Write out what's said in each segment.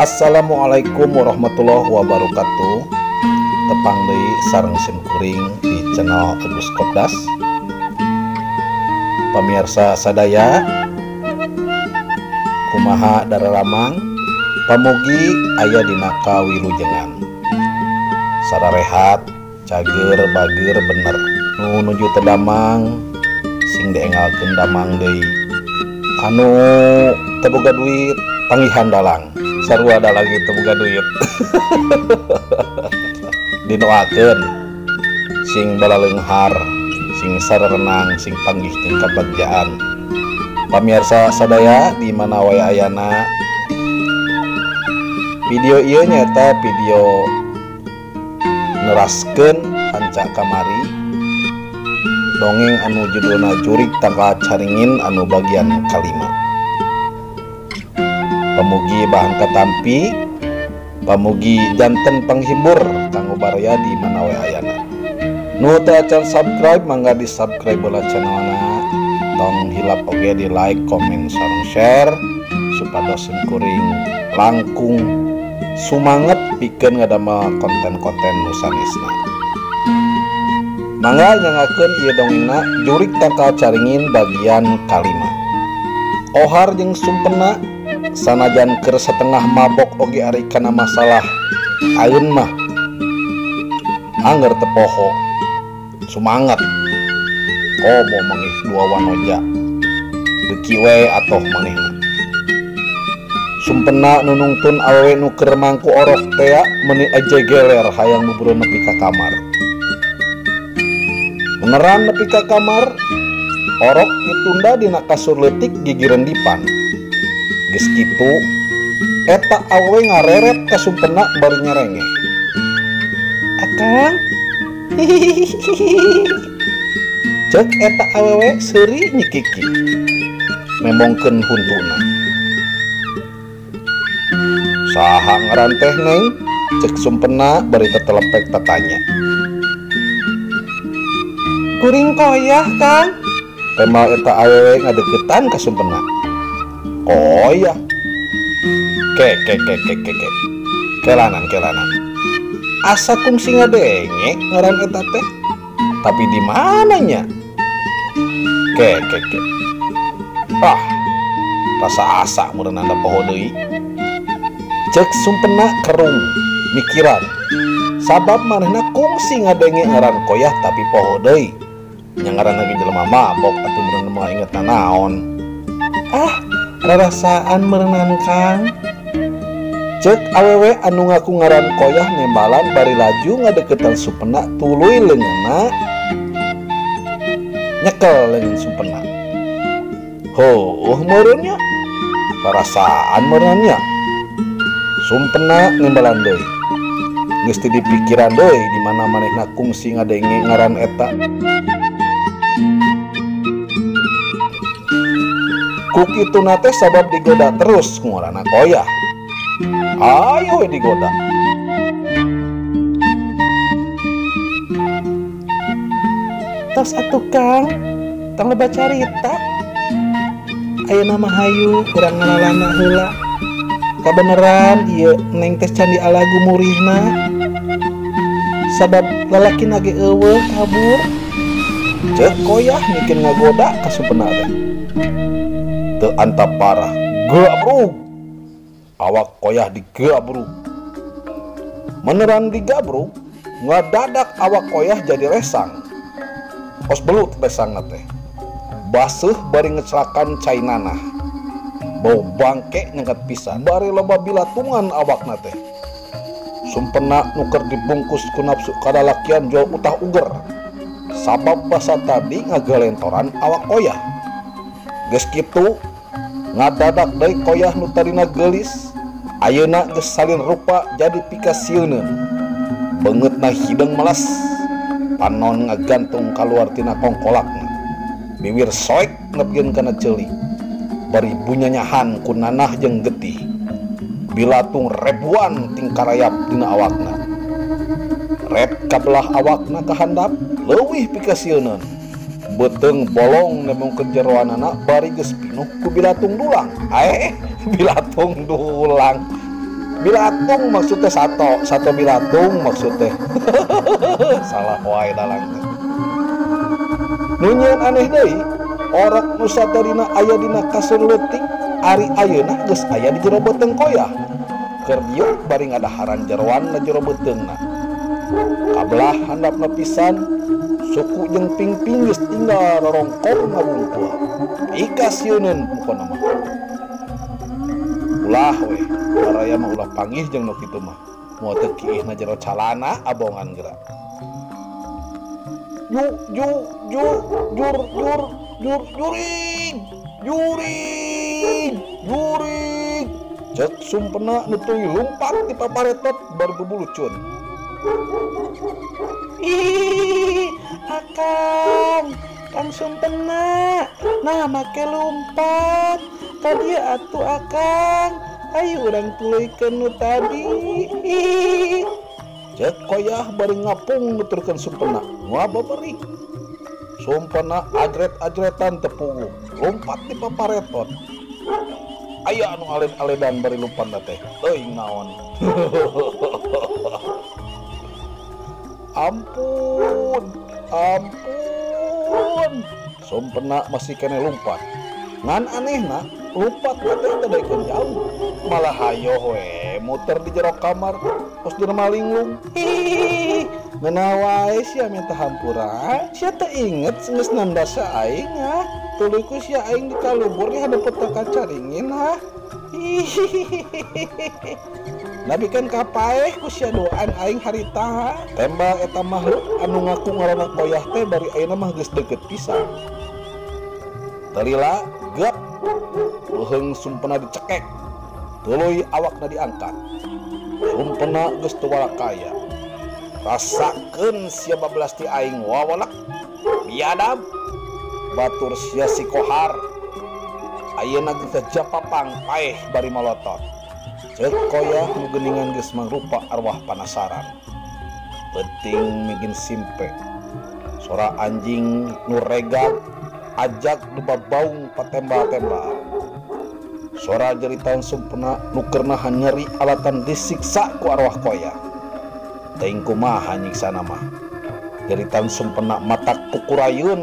Assalamualaikum warahmatullahi wabarakatuh. Tepang deui sareng sim kuring di channel Agus Kopdas. Pamirsa sadaya, kumaha dararamang, pamugi aya dina kawilujengan. Sararehat, cager, bager, bener. Nu nuju teu damang, sing diengalkeun damang deui. Anu teu boga duit, panggihan dalang. Sarua dalang teu boga duit. Didoakeun sing balaleunghar, sing sarerenang, sing panggih jeung kabagjaan. Pamirsa sadaya di mana wae ayana, video ieu nyaeta video neraskeun hanca kamari dongeng anu judulna Jurig Tangkal Caringin anu bagian kalima. Pamugi bahan katampi, pamugi janten panghibur kanggo baraya di mana wae ayana. Nu teu acan subscribe mangga di subscribe bola channelna. Tong hilap oge di like, komen, sareng share supados sim kuring langkung sumanget pikeun ngadamel konten-konten nu sanesna. Mangga nyangakeun ieu dongengna Jurig Tangkal Caringin bagian kalima. Ohar jeung sumpena sanajan keur setengah mabok oge ari kana masalah aeun mah angger teu poho sumanget komo mangih dua wanoja beuki we atoh manehna. Sumpena nu nungtun awewe nu keur mangku orok tea meuni ajegeler hayang buburu nepi ka kamar. Beneran nepi ka kamar, orok ditunda dina kasur leutik gigireun dipan. Geus kitu eta awewe ngareret ka sumpena bari nyerengeh. Akang, hihihihi. Cek eta awewe seuri nyikiki membongkeun huntuna. Saha ngaran teh neng? Cek sumpena bari tetelepek tatanya. Kuring koyah, Kang. Temal eta awewe ngadeukeutan ka sumpena. Koyah. Ke ke ke ke ke ke. Kelanan kelanan. Asa kungsi ngadenge ngaran eta teh. Tapi di mananya? Ke ke ke. Ah, rasa asa meureun anda poho deui. Cek sumpena kerung mikiran. Sabab manehna kungsi ngadenge ngaran koyah tapi poho deui. Nya ngaran lagi jelema mabok atuh meureun mah inget naon. Ah, rarasaan meureunnan Kang. Cek awewe anu ngaku ngaran koyah nembalan bari laju ngadeukeutan sumpena tuluy leungeunna nyekel leungeun sumpena. Heuh meureun nya. Rarasaan meureun nya. Sumpena nembalan deui. Geus teu dipikiran deui di mana manehna kungsi ngadenge ngaran eta. Ku kituna teh sabab digoda terus ku ngaranna koyah. Ayo we digoda. Tos atuh Kang, tong loba carita. Ayeuna mah hayu urang ngalalana heula. Kabeneran ieu neng teh candi ala gumurihna. Sabab lalakina ge eueuh kabur. Cek koyah mikeun ngagoda ka sumpena teh. Teu antap parah, gabrug. Awak koyah digabrug. Meneran digabrug, ngadadak awak koyah jadi resang. Os belut resangna teh. Baseuh bari ngecelakan cai nanah. Bau bangke nyengket pisan, bari loba bilatungan awakna teh. Sumpena nu keur dibungkus ku nafsu kadalakian jual utah uger. Sabab basa tadi ngagalentoran awak koyah. Geus kitu ngadadak deui koyah nu tadina geulis, ayeuna geus salin rupa jadi pikasieuneun. Beungeutna hideung meles, panon ngagantung kaluar tina kongkolakna. Biwir soek nepikeun kana ceuli. Bari bunyanyahan ku nanah jeung getih. Bilatung rebuan tingkarayap dina awakna. Ret kabelah awakna ka handap leuwih pikasieuneun. Beuteung bolong nemongkeun jeroanana bari geus pinuh ku bilatung dulang. Aeh, bilatung dulang. Bilatung maksudnya sato, sato bilatung maksudnya. Salah wae dalang teh. Nu nyieun aneh deui, orok nu satarina aya dina kasur leutik, ari ayeuna geus aya di jero beuteung koyah. Keur dieu bari ngadaharan jeroan na jero beuteungna. Kabelah handapna pisan, suku jeung pingping geus tinggal rorongkor ngawungkul. Ikasieuneun pokona mah. Ulah we, baraya mah ulah panggih jeung nu kitu mah. Moal teu kiihna jero calana abongan geura. Ju ju ju jur jur jur jurig jurig jurig. Cek sumpena nu tuluy lumpat di paparetot bari bubulucun. Ih, akang, Kang Sumpena, nah make lumpat. Tadi atuh akang, ayo urang tuluykeun nu tadi. Ih. Cek koyah bari ngapung nuturkeun Sumpena, ngababeurik. Sumpena ajret-ajretan teu puguh, lumpat di paparetot. Aya anu aled-aledan bari lumpat teh, teuing naon. Ampun, ampun. Sumpena masih kene lumpat. Ngan anehna, lumpat teh teu daekeun jauh. Malah hayoh we muter di jero kamar, kos dina malinglung. Hihihi, ngeunah wae sia minta hampura. Sia teu inget geus nandasa aing ah. Tuluy ku sia aing dikalubur di hadeup peta caringin ah. Hihihi. Nabi kan kapaeh ku sia doan aing harita ha. Tembal eta makhluk anu ngaku ngaranna koyah teh bari ayeuna mah geus deukeut pisan. Teu gep leuheung Sumpena dicekek. Tuluy awakna diangkat. Sumpena geus teu walakaya. Rasakeun sia bablas ti aing wawalak. Biadab. Batur sia si kohar. Ayeuna geus japapang paeh bari malotot. Cek koyah nu geuningan geus mangrupa arwah panasaran. Peuting migin simpe. Sora anjing nu regag ajak nu babaung patembal-tembal. Sora jeritan Sumpena nu keurnahan nyeri alatan disiksa ku arwah koyah. Teuing kumaha nyiksana mah. Jeritan Sumpena matak kukurayun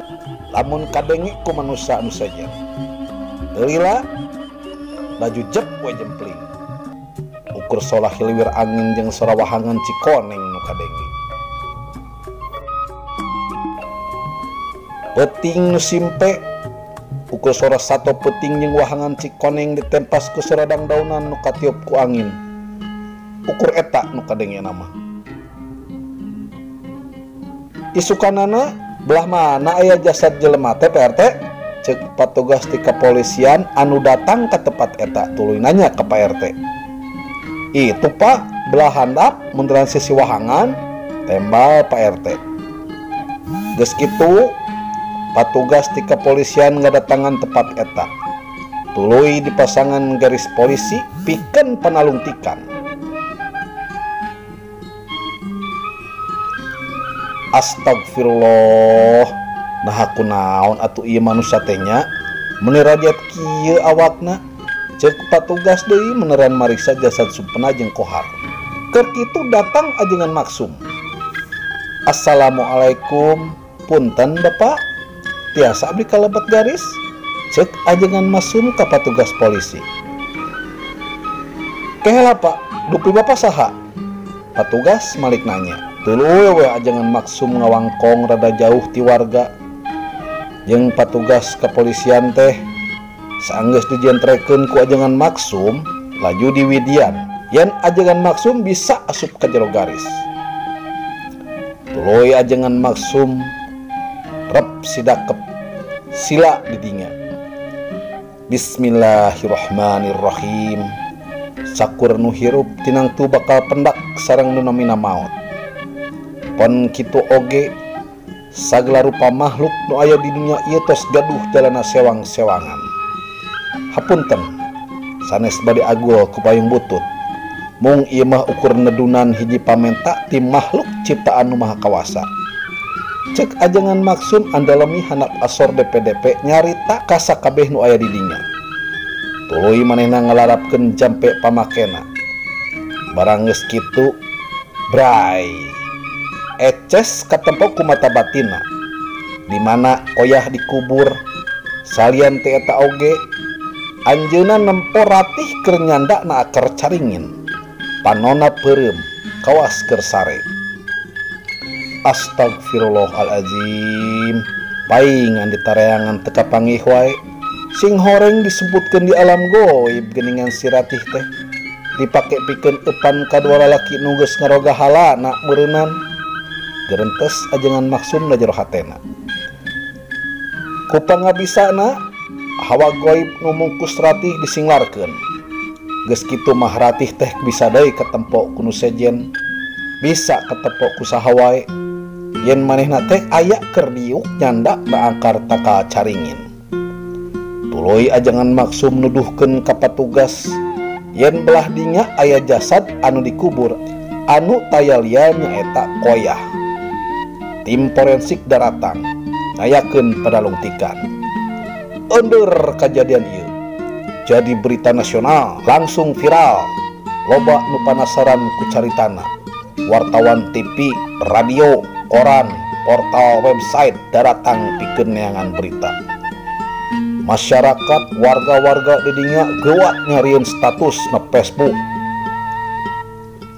lamun kadenge ku manusa anu sejen. Teu lila laju jep we jempling. Ukur solah hiliwir angin jeung sora wahangan cikoneng nu kadenge. Peuting nu simpe ukur sora sato peuting jeung wahangan cikoneng ditempas ku sora dangdaunan nu katiup ku angin. Ukur eta nu kadenge mah. Isukanana belah mana aya jasad jelema teh Pak RT? Cek patugas ti kepolisian anu datang ke tempat eta tuluy nanya ke Pak RT. Itu Pak, belah handap munduran sisi wahangan, tembal Pak RT. Geus kitu, patugas ti kepolisian ngadatangan tempat eta. Tuluy dipasangan garis polisi pikeun panalungtikan. Astagfirullah, nah aku naon atuh ieu manusia teh nya, meuni rajat kieu awakna. Cek patugas deui meneran mariksa jasad Sumpena jeung Kohar. Keur kitu datang ajengan Maksum. Assalamualaikum, punten Bapak. Tiasa abdi kalebet garis? Cek ajengan Maksum ka patugas polisi. Kehela Pak, dupi Bapak saha? Patugas malik nanya. Tuluy we ajengan Maksum ngawangkong rada jauh ti warga. Jeung patugas kepolisian teh saanggeus dijentrekeun ku ajengan Maksum laju diwidian yen ajengan Maksum bisa asup ka jero garis. Tuluy ajengan Maksum rep sidakep sila didinya. Bismillahirrahmanirrahim. Sakur nu hirup tinangtu bakal pendak sareng nu namina maot. Pon kitu oge sagala rupa makhluk nu aya di dunia ieu tos gaduh jalana sewang-sewangan. Hapunten sanes bade agul ku payung butut. Mung ieu mah ukur nedunan hiji pamenta ti makhluk ciptaan nu maha kawasa. Cek ajengan Maksum andalemi handap asor DPDP nyarita ka sakabeh nu aya di dinya. Tuluy manehna ngalarapkeun jampe pamakena. Barang geus kitu bray eces katempo ku mata batina di mana koyah dikubur. Salian teh eta oge anjeunna nempo ratih keur nyanda na akar caringin, panona peureum kawas keur sare. Astagfirullahalazim, paingan ditareangan teu kapanggih wae. Sing horeng disebutkeun di alam goib geuningan si ratih teh dipake pikeun eupan kadua lalaki nu geus ngaroga halana meureunan. Gerentes ajengan maksum na jero hatena. Ku pangabisana hawa goib nu mungkus ratih disinglarkeun. Geus kitu mah ratih teh bisa deui katempo ku nu sejen, bisa katempo ku saha wae. Yen manehna teh aya keur diuk nyanda baangkar taka caringin. Tuluy ajengan maksum nuduhkeun ka patugas yen belah dinya aya jasad anu dikubur anu taya lian nyaeta koyah. Tim forensik daratang ngayakeun padalungtikan. Endur kajadian ieu jadi berita nasional, langsung viral. Loba nu panasaran ku caritana. Wartawan TV, radio, koran, portal website daratang pikeun neangan berita. Masyarakat, warga-warga didinya geuwat nyarieun status na Facebook,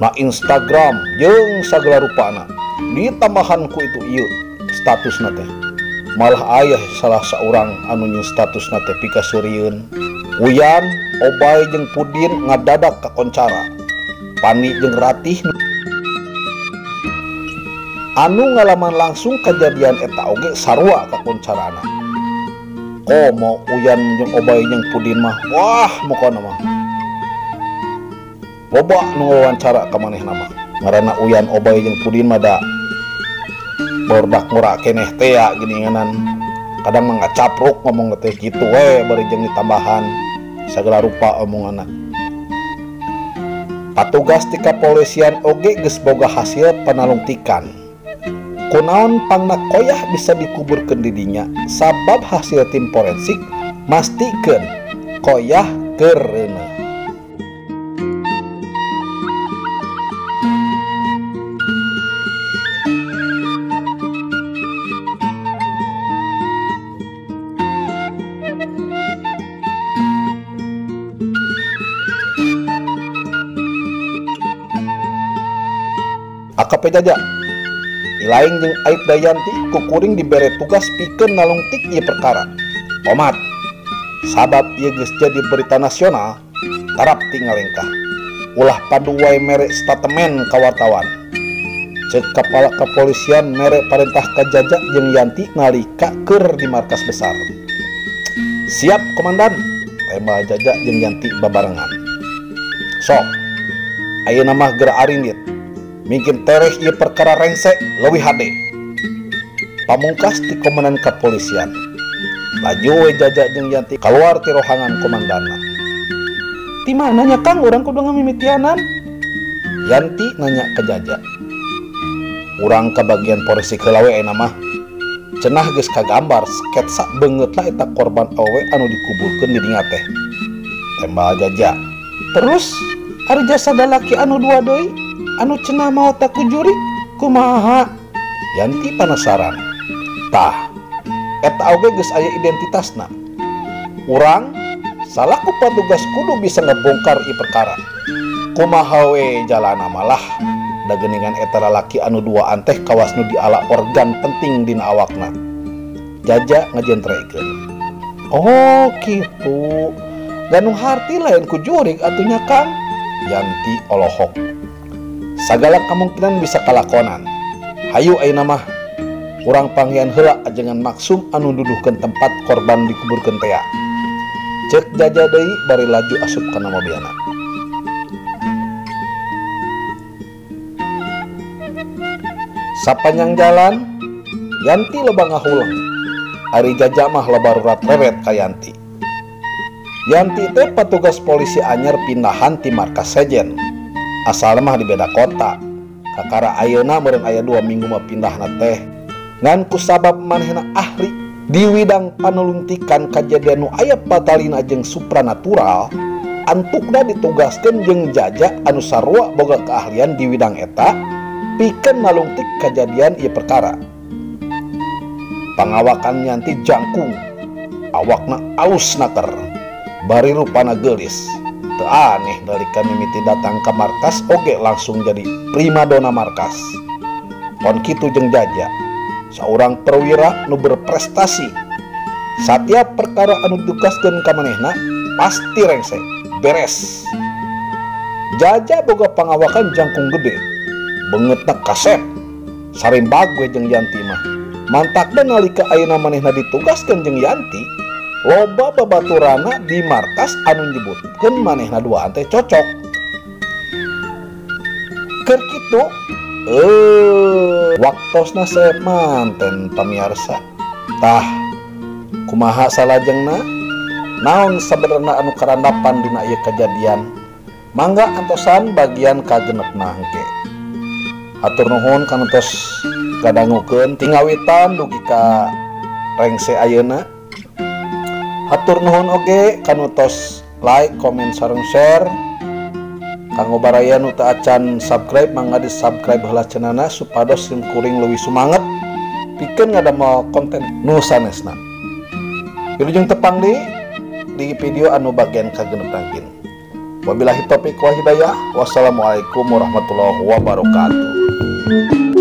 na Instagram jeung sagala rupana. Ditambahan ku itu ieu statusna teh. Malah ayah salah seorang anu nyeun statusna teh pikaseurieun. Uyan, Obay jeung Pudin ngadadak kakoncara. Pani jeung Ratih anu ngalaman langsung kejadian eta oge sarua kakoncarana. Komo Uyan jeung Obay jeung Pudin mah wah mukana mah loba nu wawancara ka manehna mah. Ngaranna Uyan, Obay jeung Pudin mah da bordak ngora keneh teh ya geuninganan. Kadang mah ngacapruk ngomong teh kitu we bari jeung ditambahan sagala rupa omonganna. Patugas ti kapolisian oge geus boga hasil panalungtikan. Kunaon pangna koyah bisa dikuburkeun di dinya sabab hasil tim forensik mastikeun koyah keur reuneuh. AKP Jaja Ilaing jeung Aib Dayanti kukuring dibere tugas pikeun nalungtik ieu perkara. Omat sabab ieu geus jadi berita nasional, tarap tinggal lengkah. Ulah padu wae mere statemen ka wartawan. Ceuk kepala kepolisian mere parentah ka Jaja jeung Yanti nalika keur di markas besar. Siap komandan, tembal Jaja jeung Yanti babarengan. Sok, ayeuna mah geura arindit. Mungkin tereh ieu perkara rengse leuwih hade. Pamungkas ti komandan kepolisian. Laju we Jaja jeung Yanti kaluar ti rohangan komandanna. Ti mana nya Kang urang kudu ngamimitianan? Yanti nanya ke Jaja. Urang ka bagian forensik heula we ayeuna mah. Cenah geus kagambar sketsa beungeutna eta korban awewe anu dikuburkeun di dinya teh. Tembal Jaja. Terus ari jasad lalaki anu dua deui anu cenah maot ku jurik kumaha? Yanti penasaran. Tah, eta oge geus aya identitasna. Urang salaku patugas kudu bisa ngebongkar ieu perkara. Kumaha we jalana malah da geuningan eta lalaki anu duaan teh kawas nu diala organ penting dina awakna. Jaja ngajentrekeun. Oh kitu. Ganu harti lain ku jurik atunya Kang. Yanti olohok. Sagala kemungkinan bisa kalakonan. Hayu ayeuna mah urang panggihan heula ajengan maksum anu nuduhkeun tempat korban dikuburkeun tea. Ceuk Jaja deui bari laju asup kana mobilna. Sapanjang jalan Yanti loba ngahuleng. Ari Jaja mah loba rurat reret ka Yanti. Yanti teh patugas polisi anyar pindahan ti markas sejen. Asal mah di beda kota. Kakara ayeuna meureun aya 2 minggu mah pindahna teh. Ngan kusabab manehna ahli di widang panuluntikan kajadian nu aya patalina jeung supranatural, Antukna ditugaskeun jeung Jaja anu sarua boga keahlian di widang eta pikeun nalungtik kajadian ieu perkara. Pangawakan Yanti jangkung, awakna alus naker, bari rupana geulis. Teu aneh nalika mimiti datang ka markas oge langsung jadi primadona markas. Pon kitu jeung Jaja, saurang perwira nu berprestasi. Satiap perkara anu ditugaskeun ka manehna pasti rengse, beres. Jaja boga pangawakan jangkung gede, beungeutna kasep, sarimbag we jeung Yanti mah. Mantakna nalika ayeuna manehna ditugaskeun jeung Yanti, loba babaturana di markas anu nyebutkeun manehna duaan teh cocok. Keur kitu, waktosna seep manten pamiarsa. Tah, kumaha salajengna? Naon sabenerna anu karandapan dina ieu kajadian? Mangga antosan bagian kagenepna engke. Hatur nuhun kana tos kadangukeun tingawitan dugi ka rengse ayeuna. Hatur nuhun oge kanu tos like, komen, sareng share. Kanggo baraya nu teu acan subscribe mangga di subscribe heula cenana supados sim kuring leuwih sumanget pikeun ngadamel konten nu sanesna. Wilujeng tepang di video anu bagian kagenep tangkin. Wabillahi taufiq wal hidayah. Wassalamualaikum warahmatullahi wabarakatuh.